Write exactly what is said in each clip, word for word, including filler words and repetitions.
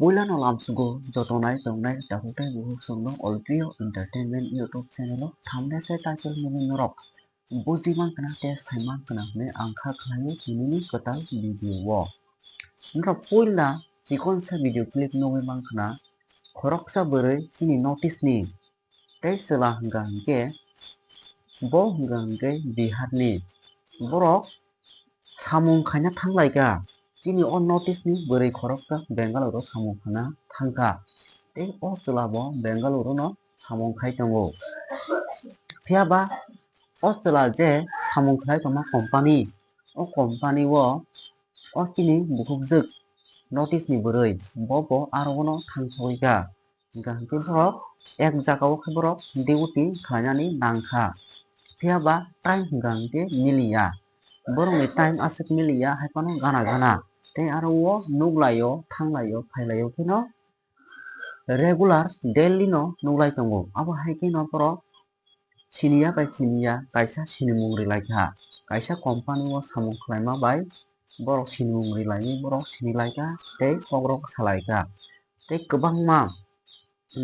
Puilano lamsugo joto nai tongnai takhuk tei bukhuk songno All Trio Entertainment YouTube channel o thumbnail tei title nugwi norok buji mankha tei sai mankha hwnwi ang kha khlaio tinini kwtal video o. Norok puila chikonsa video clip nugwi mankha khoroksa bwrwi chini North East ni tei chwla hwnkha hwnkhe bo hwnkha hwnkhe Bihar ni borok samung khaina thanglaikha. Chini o North East ni bwrwi khoroksa Bengaluru o samung khaina thangkha. Tei o chwla bo Bengaluru no samung khai tongo. Phiya ba o chwla je samung khlai tongma company, o company o, o chini bukhukjwk North East ni bwrwi bo bo aro no thang sogwi kha. Hwnkha hwnkhe borok ek jaga o khe borok duty khlainani nangkha. Phiya ba time hwnkha hwnkhe miliya. Borokni time aswk miliya, hai phano gana gana. Tei aro o nuklaio, thanglaio, phailaio kheno regular daily no nuklai tongo. Abo hai kheno borok siniya bai siniya kaisa sinimung rilaikha. Kaisa company o samung khlaima bai borok sinimung rilaiwi borok sinilaikha tei kokrok salaikha. Tei kwbangma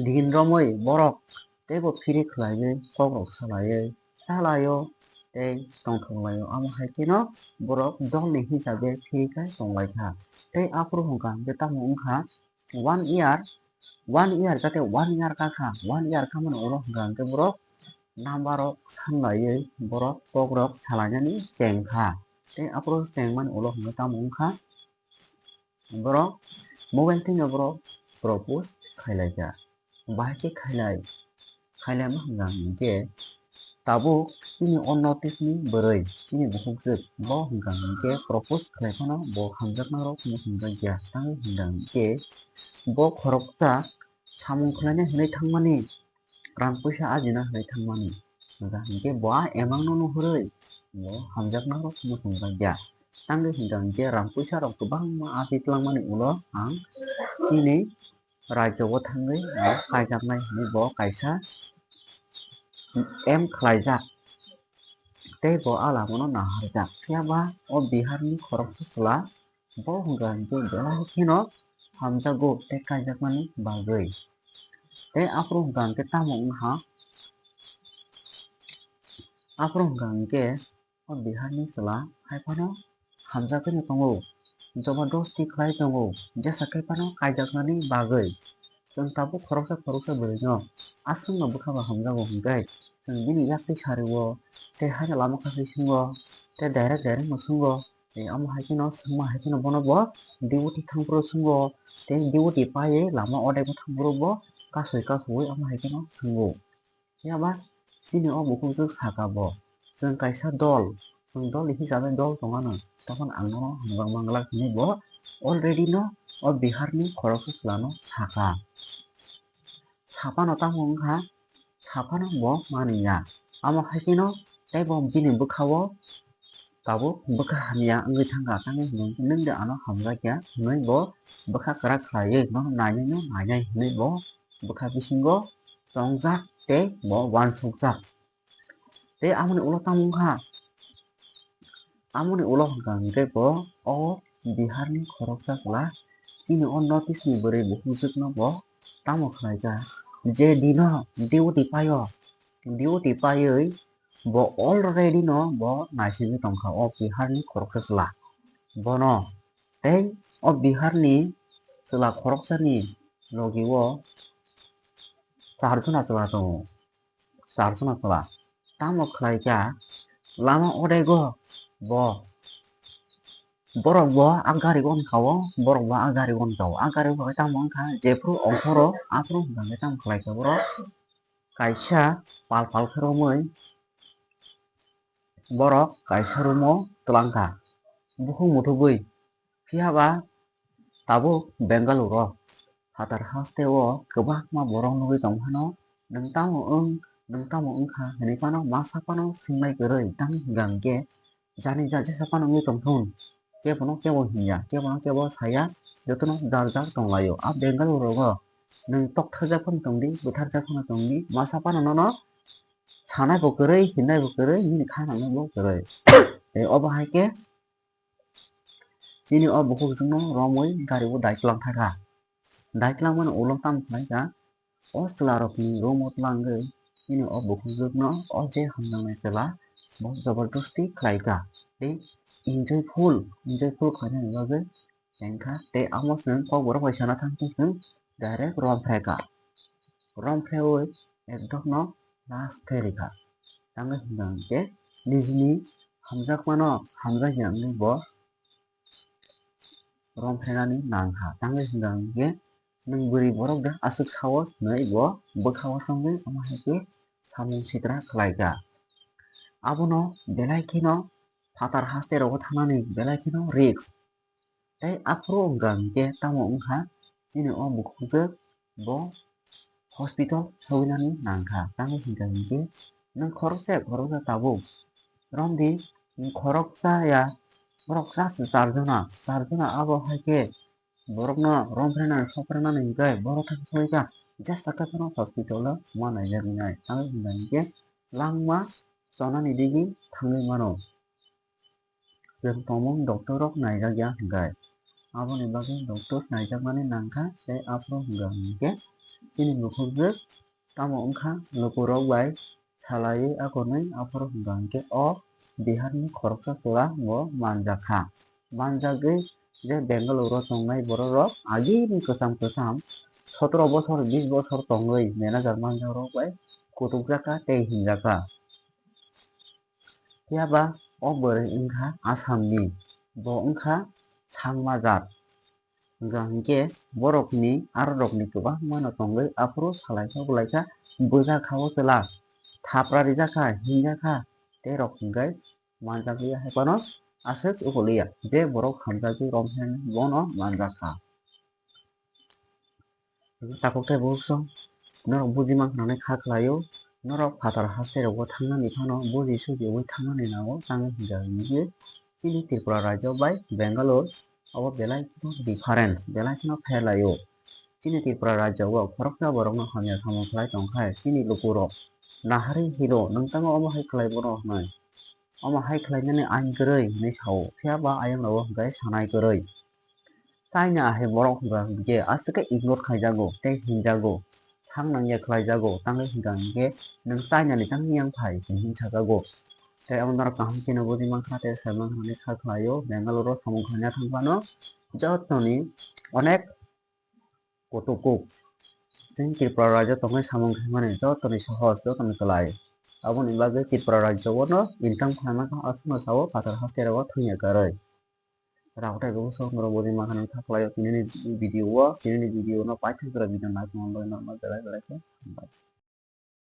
din romwi borok teibo phiri khlaiwi kokrok salaiwi salaio tei tongthok laio. Amo hai kheno borok dolni hisabe phiri khai tonglaikha. Tei aphuru hwnkha hwnkhe tamo wngkha one year, one year jate one year kakha, one year kamani ulo hwnkha hwnkhe borok number rok sanlaiwi borok kokrok salainani chengkha. Tei aphuru chengmani ulo hwnkhe tamo wngkha borok mobile thwngno borok propose khailaikha. Bahai khe khailai, khailaima hwnkha hwnkhe tabuk chini o North East ni bwrwi chini bukhukjwk bo hwnkha hwnkhe propose khlai phano bo hamjakma rok hwnwi hwnjakya. Tamo hwnkha hwnkhe bo khoroksa samung khlaina hinwi thangmani, rang puisa ajina hinwi thangmani. Hwnkha hwnkhe bo a emang no nuhurwi bo hamjakma rok hwnwi hwnjakya. Tangwi hwnkha hwnkhe rang puisa rok kwbangma aji twlangmani ulo ang chini rajyo o thangwi ang kaijaknai hinwi bo kaisa aim khlaijak. Tei bo a lama no naharjak. Phiya ba o Bihar ni khoroksa chwla bo hwnkha hwnkhe belai kheno hamjago tei kaijakmani bagwi. Tei aphuru hwnkha hwnkhe tamo wngha, aphuru hwnkha hwnkhe o Bihar ni chwla hai phano hamjagwi no tongo, jobodosti khlai tongo, jesa khe phano kaijaknani bagwi. Chwng tabuk khoroksa khoroksa bwrwi no aswk no bwkha bo hamjago hwnkhe chwng bini yaktwi sari o tei haino lama khasui swngo tei direct direct no swngo. Tei amo hai kheno swngma hai kheno bono bo duty thang phuru swngo, tei duty paiwi lama odai bo thang phuru bo kasui kasui amo hai kheno swngo. Phiya ba chini o bukhukjwk saka bo, chwng kaisa dol, chwng dol hisabe dol tongmano, tokon ang nono hamjak manglak hinwi bo already no o Bihar ni khoroksa chwla no saka. Saphano tamo wngkha, saphano bo maniya. Amo hai kheno tei bo bini bwkha o tabuk bwkha hamya wngwi thangkha, tamo hwnwi nwng de ano hamjakya hinwi bo bwkha kwrak khlaiwi nono nainai no nainai hinwi bo bwkha bisingo chongjak tei bo uansukjak. Tei amoni ulo tamo wngkha, amoni ulo hwnkha hwnkhe bo o Bihar ni khoroksa chwla chini o North East ni bwrwi bukhukjwk no bo tamo khlaikha, je dino duty paio, duty paiwi bo already no bo naisingwi tongkha o Bihar ni khoroksa chwla. Bono tei o Bihar ni chwla khoroksa ni logi o char jona chwla tongo, char jona chwla. Tamo khlai kha, lama odego bo, borok bo a gari o wngkha o, borok bo a gari o wngkha o, a gari o wngkha khe tamo wngkha, jephru ongkhoro aphuru hwnkha khe tamo khlai kha borok, kaisa pal pal khe romwi borok kaisa room o twlang kha, bukhuk muthubwi. Phiya ba tabuk Bengaluru o phatar haste o kwbangma borok nugwi tong phano, nwng tamo wng, nwng tamo wngkha hinwi phano masa phano swngmai kwrwi, tamni hwnkha hwnkhe jani jat jesa phano wngwi tong thun, kebono kebo hinya, kebono kebo saya, jotono jar jar tong laio. A Bengaluru rogo nwng tokthajak phano tong di, bwtharjak phano tong di, masa phano nono sanai bo kwrwi, hinai bo kwrwi, nini kha nangnai bo kwrwi. Tei obo hai khe chini o bukhuk chwngno romwi gari o dai twlang thangkha. Daiklangmani ulo tamo khlaikha, o chwlarokni room o twlangwi chini o bukhukjwkno o je hamjaknai chwla bo jobordosti khlaikha tei enjoyful, enjoyful khlainani bagwi chengkha tei amo chwng kokborok bai sana thangkhe chwng direct romphrekha. Romphrewi ekdokno last khe rikha. Tangwi hwnka hwnkhe nijini hamjakmano hamjakya wngwi bo romphrenani nangkha. Tangwi hwnka hwnkhe nwng bwrwi borok de aswk saos hwnwi bo bwkhao chongwi omo hai khe samung sitra khlaikha. Abono belai kheno phatar hasterogo thangnani belai kheno risk. Tei aphuru wngkha hwnkhe tamo wngkha chini o bukhukjwk bo hospital sogwinani nangkha. Tamo hwnkha hwnkhe nwng khoroksa khoroksa tabuk romdi, khoroksa ya borok just char jona, char jona abo hai khe borokno romphrenani sophrwnani hwnkhe borok thang soi kha just sakha phano hospital o ma naijaknai. Tamo hwnkha hwnkhe langma chonani digi thangwi mano. Chwng tongmung doctor rok naijak ya hwnkhe. Aboni bagwi doctor naijakmani nangkha tei aphuru hwnkha hwnkhe chini bukhukjwk tamo wngkha lukurok bai salaiwi akonwi aphuru hwnkha hwnkhe o Biharni khoroksa chwla bo manjakha. Manjagwi je Bangalore o tongnai borok rok agini kwcham kwcham sotoro bosor bis bosor tongwi manager manjak rok bai kutukjakha tei hinjakha. Phiya ba o bwrwi wngkha Assamni, bo wngkha Changma jat. Hwnkha hwnkhe borokni, aro rokni kwbangmano tongwi aphuru salaikha bwlaikha, bwjakha o chwla, thapra rijakha, hinjakha, tei rok hwnkhe manjakliya hai phano aswk ukoliya, je borok hamjakwi romphrenani bono manjakha. Takhuk tei bukhuk song norok buji mankha hwnwi kha khlaio, norok phatar haste rogo thangnani phano buji suji wi thangnani nango, tamo hwnkha hwnkhe chini Tripura rajyo bai Bangalore obo belai kheno difference, belai kheno pherlaio. Chini Tripura rajyo o khoroksa borokno hamya samung khlai tongkha chini lukurok, nahari hino nwng tamo omo hai khlai bono hwnwi, omo hai khlainani ain kwrwi hwnwi sao, phiya ba ayang rogo hwnkhe sanai kwrwi. China hai borok hwnkha hwnkhe aswk khe ignore khaijago tei hinjago, sang nangya khlaijago, tangwi hwnkha hwnkhe nwng China ni tangwi yang phai hinwi sajago. Tei abo norok kaham kheno buji mankha tei sai mankha hwnwi kha khlaio, Bangalore o samung khaina thang phano jotoni onek kutuk kuk chini Tripura rajyo tongwi samung khaimani jotoni sohoj, jotoni kwlai. Aboni bagwi Tripura rajyo o no income khlaima kha aswkno sao phatar haste rogo thangya kwrwi. Rao tei bo sok norok bodi mankha nang kha khlaio tinini video o, tinini video no paithak jora video nai tongma bagwi norok no belai belai khe hambai.